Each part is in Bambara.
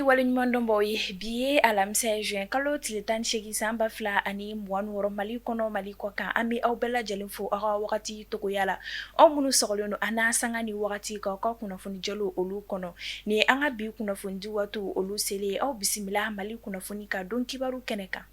ni waleɲumandɔn b'aw ye. Bi ye alamisa ye, juin kalo tile 18 san 2026, Mali kɔnɔ, Mali kɔ kan. An bɛ aw bɛɛ lajɛlen fo aw ka wagati togoya la, aw minnu sɔgɔlen don an na sanga ni wagati k'aw ka kunnafoni jɛlenw olu kɔnɔ. Nin ye an ka bi kunnafonidi waatiw olu selen ye. Aw bisimila Mali kunnafoni ka don kibaru kɛnɛ kan.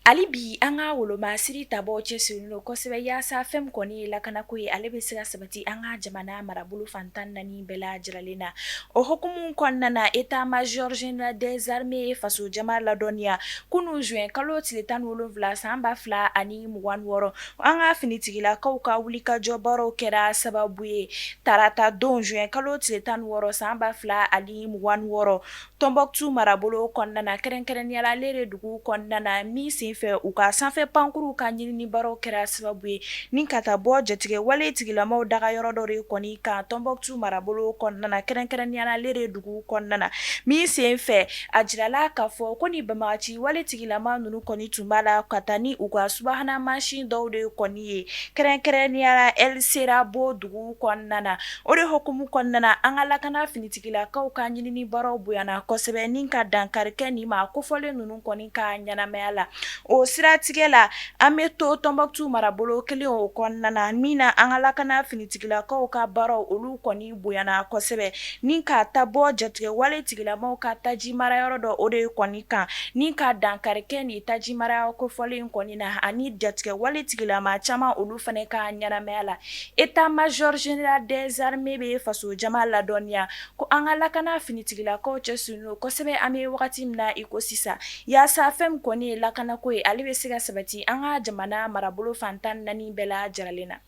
Hali bi an ka wolomasiri tabaw cɛsirilen don kosɛbɛ yaasa fɛn min kɔni ye lakanako ye, ale bɛ se ka sabati an ka jamana marabolo fan 14 bɛɛ lajɛlen na. O hukumu kɔnɔna na, état major général des armées ye faso jama ladɔnniya kunun juin kalo tile 17 san 2026. An ka finitigilakaw ka wulikajɔ baaraw kɛra sababu ye tarata don juin kalo tile 16 san 2026, Tɔnbɔkutu marabolo kɔnɔna na, kɛrɛnkɛrɛnnenya la Lere dugu kɔnɔna na, min senfɛ u ka sanfɛ pankurunw ka ɲinini baaraw kɛra sababu ye ni ka taa bɔ jatigɛwale tigilamaw dagayɔrɔ dɔ de kɔni kan Tɔnbɔkutu marabolo kɔnɔna na, kɛrɛnkɛrɛnnenya la Lere dugu kɔnɔna na, min senfɛ a jirala k'a fɔ ko ni banbagaci wale tigilama ninnu kɔni tun b'a la ka taa ni u ka subahana mansin dɔw de kɔni ye, kɛrɛnkɛrɛnnenya la El Serabo dugu kɔnɔna na. O de hukumu kɔnɔna na, an ka lakana finitigilakaw ka ɲinini baaraw bonyana kosɛbɛ ni ka dankari kɛ nin maa kofɔlen ninnu kɔni ka ɲɛnamaya la. O siratigɛ la, an bɛ to Tɔnbɔkutu marabolo kelen o kɔnɔna na, min na an ka lakana finitigilakaw ka baaraw olu kɔni bonyana kosɛbɛ ni ka taa bɔ jatigɛwale tigilamaw ka taji marayɔrɔ dɔ o de kɔni kan, ni ka dankari kɛ nin taji marayɔrɔ kofɔlen kɔni na ani jatigɛwale tigilama caman olu fana ka ɲɛnamaya la. État major général des armées bɛ faso jama ladɔnniya ko an ka lakana finitigilakaw cɛsirilen don kosɛbɛ an bɛ wagati min na i ko sisan, yaasa fɛn min kɔni ye lakanako ye, ale bɛ se ka sabati an ka jamana marabolo fan 14 bɛɛ lajɛlen na.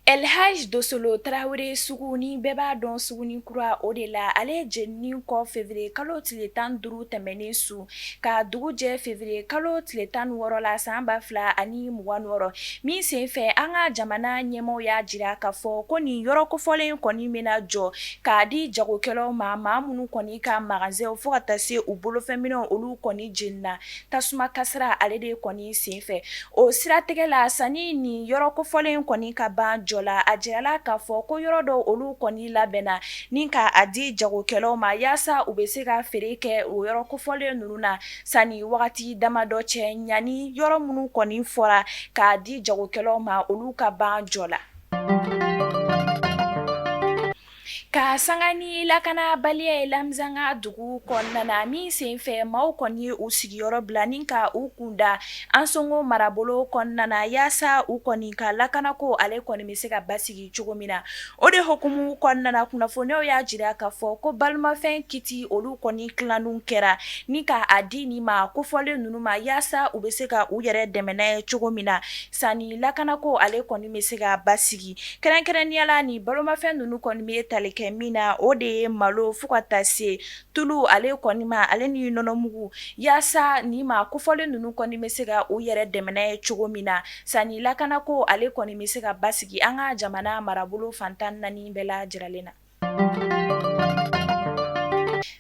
El Hadj Dosolo Tarawele sugu ni bɛɛ b'a dɔn Suguni Kura o de la, ale jeninen kɔ février kalo tile 15 tɛmɛnen su ka dugu jɛ février kalo tile 16 la san 2026, min senfɛ an ka jamana ɲɛmaaw y'a jira k'a fɔ ko nin yɔrɔ kofɔlen kɔni bɛna jɔ k'a di jagokɛlaw ma, maa minnu kɔni ka magasinw fo ka taa se u bolofɛnminɛnw olu kɔni jenina tasuma kasara ale de kɔni senfɛ. O siratigɛ la, sanni nin yɔrɔ kofɔlen kɔni ka ban jɔ la, a jirala k'a fɔ ko yɔrɔ dɔw olu kɔni labɛnna ni ka a di jagokɛlaw ma yaasa u bɛ se ka feere kɛ o yɔrɔ kofɔlen ninnu na sanni wagati damadɔ cɛ, yanni yɔrɔ minnu kɔni fɔra k'a di jagokɛlaw ma olu ka ban jɔ la. Ka sanga ni lakanabaliya ye Lamizanga dugu kɔnɔna na, min senfɛ maaw kɔni ye u sigiyɔrɔ bila ni ka u kunda Ansongo marabolo kɔnɔna na yaasa u kɔni ka lakanako ale kɔni bɛ se ka basigi cogo min na. O de hukumu kɔnɔna na, kunnafoniyaw y'a jira k'a fɔ ko balomafɛn kiti olu kɔni tilanniw kɛra ni ka a di nin maa kofɔlen ninnu ma yaasa u bɛ se ka u yɛrɛ dɛmɛ n'a ye cogo min na sanni lakanako ale kɔni bɛ se ka basigi. Kɛrɛnkɛrɛnnenya la, nin balomafɛn ninnu kɔni bɛ tali kɛ min na, o de ye malo fo ka taa se tulu ale kɔni ma, ale ni nɔnɔmugu, yaasa nin maa kofɔlen ninnu kɔni bɛ se ka u yɛrɛ dɛmɛ n'a ye cogo min na sanni lakanako ale kɔni bɛ se ka basigi an ka jamana marabolo fan 14 bɛɛ lajɛlen na.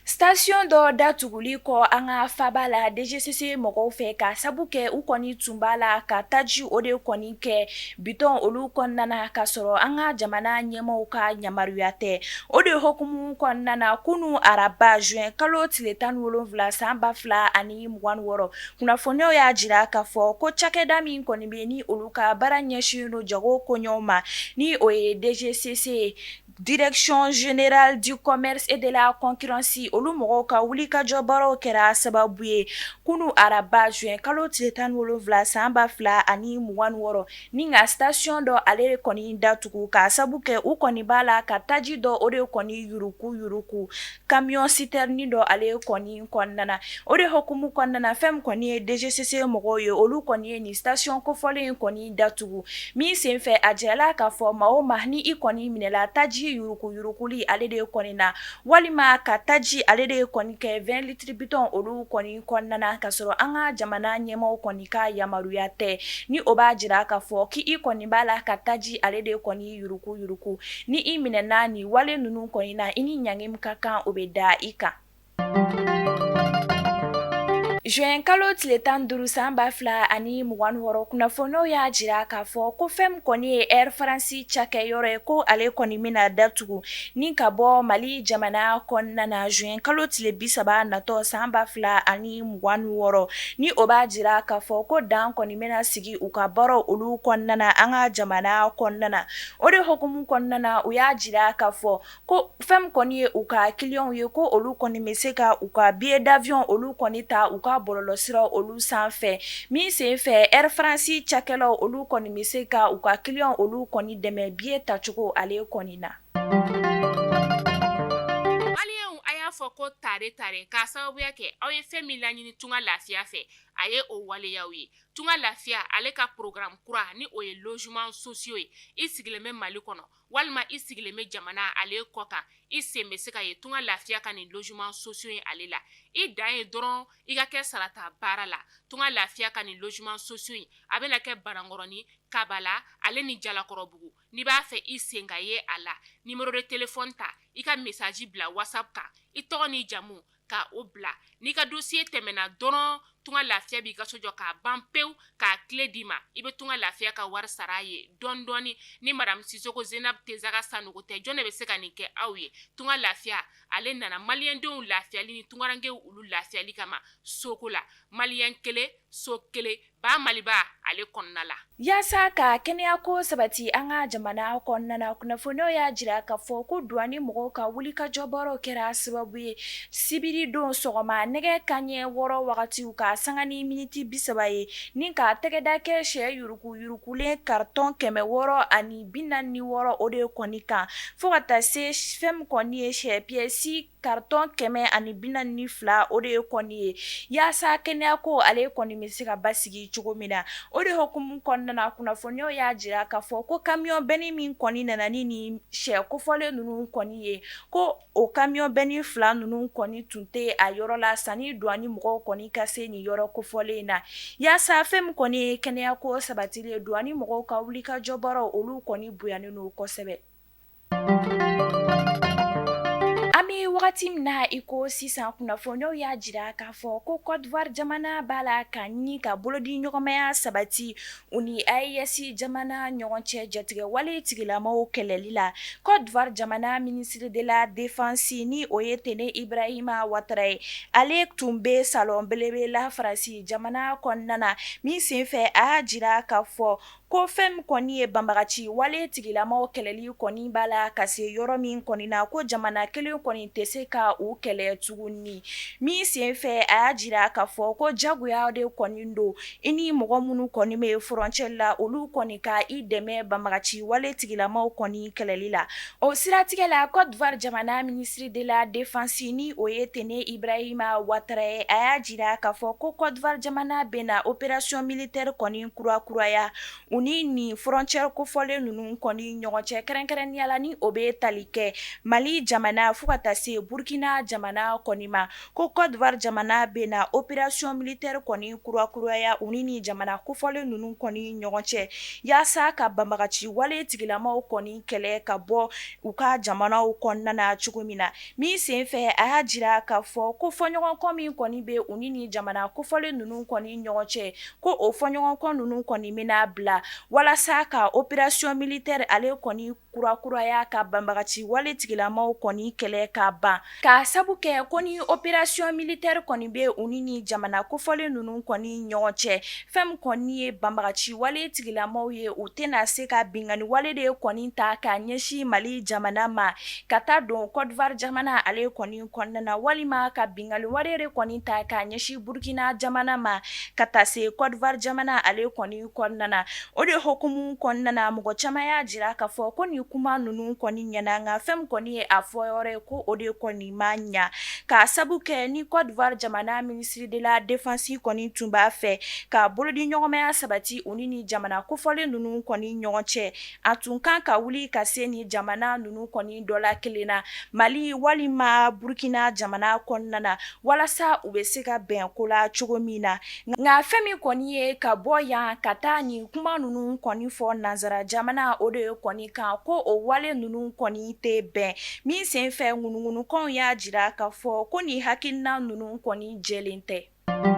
Station dɔ datuguli kɔ an ka faaba la DGCC mɔgɔw fɛ ka sabu kɛ u kɔni tun b'a la ka taji o de kɔni kɛ bitɔn olu kɔnɔna na ka sɔrɔ an ka jamana ɲɛmaaw ka yamaruya tɛ. O de hukumu kɔnɔna na, kunun araba juin kalo tile 17 san 2026, kunnafoniyaw y'a jira k'a fɔ ko cakɛda min kɔni bɛ ni olu ka baara ɲɛsinnen don jago koɲɛw ma, ni o ye DGCC ye, Direction générale du commerce et de la concurrence, olu mɔgɔw ka wulikajɔ baaraw kɛra sababu ye kunun araba juin kalo tile 17 san 2026 ni ka station dɔ ale kɔni datugu ka sabu kɛ u kɔni b'a la ka taji dɔ o de kɔni yuruku yuruku camion citerne dɔ ale kɔni kɔnɔna na. O de hukumu kɔnɔna na, fɛn min kɔni ye DGCC mɔgɔw ye, olu kɔni ye nin station kofɔlen in kɔni datugu, min senfɛ a jirala k'a fɔ maa o maa ni i kɔni minɛla taji yuruku yurukuli ale de kɔni na, walima ka taji ale de kɔni kɛ 20 litres bitɔn olu kɔni kɔnɔna na ka sɔrɔ an ka jamana ɲɛmaaw kɔni ka yamaruya tɛ, ni o b'a jira k'a fɔ k'i kɔni b'a la ka taji ale de kɔni yuruku yuruku, ni i minɛna nin wale ninnu kɔni na, i ni ɲangi min ka kan o bɛ da i kan. Juin kalo tile 15 san 2026, kunnafoniw y'a jira k'a fɔ ko fɛn min kɔni ye Air France cakɛyɔrɔ ye, ko ale kɔni bɛna datugu ni ka bɔ Mali jamana kɔnɔna na juin kalo tile 30 natɔ san 2026. Ni o b'a jira k'a fɔ ko dan kɔni bɛna sigi u ka baaraw olu kɔnɔna na an ka jamana kɔnɔna na. O de hukumu kɔnɔna na, u y'a jira k'a fɔ ko fɛn min kɔni ye u ka clients ye, ko olu kɔni bɛ se ka u ka billet d'avion olu kɔni ta u ka bɔlɔlɔsira olu sanfɛ. Min senfɛ, Air France cakɛlaw olu kɔni bɛ se ka u ka clients olu kɔni dɛmɛ billet tacogo ale kɔni na. Maliyɛnw, a y'a fɔ ko tare tare k'a sababuya kɛ aw ye fɛn min laɲini Tunga Lafiya fɛ, a ye o waleyaw ye. Tunga Lafiya ale ka programme kura ni o ye logement sociaux ye. I sigilen bɛ Mali kɔnɔ walima i sigilen bɛ jamana ale kɔ kan, i sen bɛ se ka ye Tunga Lafiya ka nin logement sociaux ye ale la. I dan ye dɔrɔn i ka kɛ sarata baara la. Tunga Lafiya ka nin logement sociaux in a bɛna kɛ Banankɔrɔni, Kabala ale ni Jalakɔrɔbugu. N'i b'a fɛ i sen ka ye a la, numéro de téléphone ta, i ka message bila WhatsApp kan, i tɔgɔ n'i jamu ka o bila. N'i ka dossier tɛmɛna dɔrɔn, Tunga Lafiya b'i ka so jɔ k'a ban pewu k'a clé d'i ma. I bɛ Tunga Lafiya ka wari sara a ye dɔɔni dɔɔni. Ni madame Sisoko Zenab Tezaga Sanogo tɛ, jɔn de bɛ se ka nin kɛ aw ye? Tunga Lafiya ale nana maliyɛndenw lafiyali ni tungarankew olu lafiyali kama soko la. Maliyɛn kelen, so kelen, ba Maliba ale kɔnɔna la. Yaasa ka kɛnɛyako sabati an ka jamana kɔnɔna na, kunnafoniw y'a jira k'a fɔ ko duwani mɔgɔw ka wulikajɔbaaraw kɛra sababu ye sibiri don sɔgɔma nɛgɛ kanɲɛ 6 wagatiw ka sanga ni miniti 30 ye, ni ka tɛgɛda kɛ sɛ yuruku yurukulen karitɔn 646 o de kɔni kan, fo ka taa se fɛn min kɔni ye sɛ piyɛsi karitɔn 142 o de ye kɔni ye, yaasa kɛnɛyako ale kɔni bɛ se ka basigi cogo min na. O de hukumu kɔnɔna na, kunnafoniw y'a jira k'a fɔ ko camion benne min kɔni nana ni nin sɛ kofɔlen ninnu kɔni ye, ko o camion benne fila ninnu kɔni tun tɛ a yɔrɔ la sanni duwani mɔgɔw kɔni ka se nin yɔrɔ kofɔlen in na. Yaasa fɛn min kɔni ye kɛnɛyako sabatili ye, duwani mɔgɔw ka wulikajɔbaaraw olu kɔni bonyanen don kosɛbɛ. An bɛ wagati min na i ko sisan, kunnafoniw y'a jira k'a fɔ ko Côte d'Ivoire jamana b'a la ka ɲini ka bolodiɲɔgɔnmaya sabati u ni AES jamana ɲɔgɔn cɛ jatigɛwale tigilamaw kɛlɛli la. Côte d'Ivoire jamana ministre de la défense ni o ye Tene Ibrahima Ouattara ye, ale tun bɛ salon belebele la Faransi jamana kɔnɔna na. Min senfɛ, a y'a jira k'a fɔ ko fɛn min kɔni ye banbagaci wale tigilamaw kɛlɛli kɔni b'a la ka se yɔrɔ min kɔni na, ko jamana kelen kɔni tɛ se ka u kɛlɛ tuguni. Min senfɛ, a y'a jira k'a fɔ ko jagoya de kɔni don i ni mɔgɔ minnu kɔni bɛ furancɛ la, olu kɔni ka i dɛmɛ banbagaci wale tigilamaw kɔni kɛlɛli la. O siratigɛ la, Côte d'Ivoire jamana ministre de la défense ni o ye Tene Ibrahima Ouattara ye, a y'a jira k'a fɔ ko Côte d'Ivoire jamana bɛna opération militaire kɔni kurakuraya u ni nin frontière kofɔlen ninnu kɔni ɲɔgɔn cɛ, kɛrɛnkɛrɛnnenya la ni o bɛ tali kɛ Mali jamana fo ka taa se Burkina jamana kɔni ma. Ko Côte d'Ivoire jamana bɛna opération militaire kɔni kurakuraya u ni nin jamana kofɔlen ninnu kɔni ɲɔgɔn cɛ, yaasa ka banbagaci wale tigilamaw kɔni kɛlɛ ka bɔ u ka jamanaw kɔnɔna na cogo min na. Min senfɛ, a y'a jira k'a fɔ ko fɔɲɔgɔnkɔ min kɔni bɛ u ni nin jamana kofɔlen ninnu kɔni ɲɔgɔn cɛ, ko o fɔɲɔgɔnkɔ ninnu kɔni bɛna bila walasa ka opération militaire ale kɔni kurakuraya ka banbagaci wale tigilamaw kɔni kɛlɛ ka ban, k'a sabu kɛ ko ni opération militaire kɔni bɛ u ni nin jamana kofɔlen ninnu kɔni ɲɔgɔn cɛ, fɛn min kɔni ye banbagaci wale tigilamaw ye, u tɛna se ka binkanni wale de kɔni ta ka ɲɛsin Mali jamana ma ka taa don Côte d'Ivoire jamana ale kɔni kɔnɔna na, walima ka binkanni wale de kɔni ta ka ɲɛsin Burkina jamana ma ka taa se Côte d'Ivoire jamana ale kɔni kɔnɔna na. O de hukumu kɔnɔna na, mɔgɔ caman y'a jira k'a fɔ ko nin kuma ninnu kɔni ɲɛna, nka fɛn min kɔni ye a fɔ yɔrɔ ye, ko o de kɔni ma ɲa, k'a sabu kɛ ni Côte d'Ivoire jamana ministre de la défense kɔni tun b'a fɛ ka bolodiɲɔgɔnmaya sabati u ni nin jamana kofɔlen ninnu kɔni ɲɔgɔn cɛ, a tun kan ka wuli ka se nin jamana ninnu kɔni dɔ la kelen na, Mali walima Burkina jamana kɔnɔna na, walasa u bɛ se ka bɛn ko la cogo min na. Nka fɛn min kɔni ye ka bɔ yan ka taa nin kuma ninnu kɔni fɔ nansara jamana o de kɔni kan, ko o wale ninnu kɔni tɛ bɛn. Min senfɛ, ŋunuŋunukanw y'a jira k'a fɔ ko nin hakilina ninnu kɔni jɛlen tɛ. An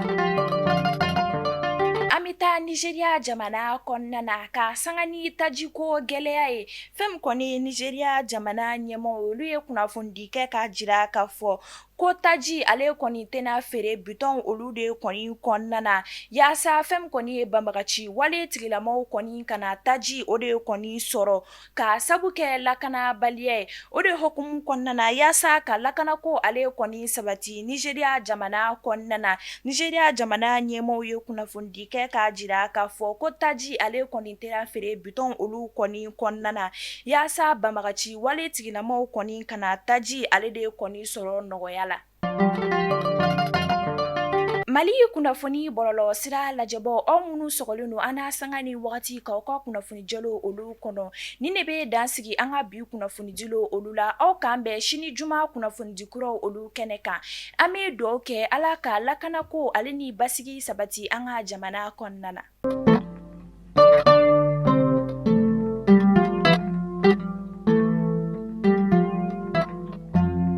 bɛ taa Nizeriya jamana kɔnɔna na ka sanga ni tajiko gɛlɛya ye. Fɛn min kɔni ye Nizeriya jamana ɲɛmɔgɔ, olu ye kunnafonidi kɛ k'a jira k'a fɔ ko taji ale kɔni tɛna feere bitɔn olu de kɔni kɔnɔna na, yaasa fɛn min kɔni ye banbagaci wale tigilamaw kɔni kana taji o de kɔni sɔrɔ ka sabu kɛ lakanabaliya ye. O de hukumu kɔnɔna na, yaasa ka lakanako ale kɔni sabati Nizeriya jamana kɔnɔna na, Nizeriya jamana ɲɛmɔgɔw ye kunnafonidi kɛ k'a jira k'a fɔ ko taji ale kɔni tɛna feere bitɔn olu kɔni kɔnɔna na, yaasa banbagaci wale tigilamaw kɔni kana taji ale de kɔni sɔrɔ nɔgɔya la. Mali kunnafoni bɔlɔlɔ sira lajɛbɔ, aw minnu sɔgɔlen don an n'a sanga ni wagati k'aw ka kunnafoni jɛlenw olu kɔnɔ, nin de bɛ dan sigi an ka bi kunnafonidilenw olu la. Aw k'an bɛn sini juma kunnafonidi kuraw olu kɛnɛ kan. An bɛ dugawu kɛ Ala ka lakanako ale ni basigi sabati an ka jamana kɔnɔna na.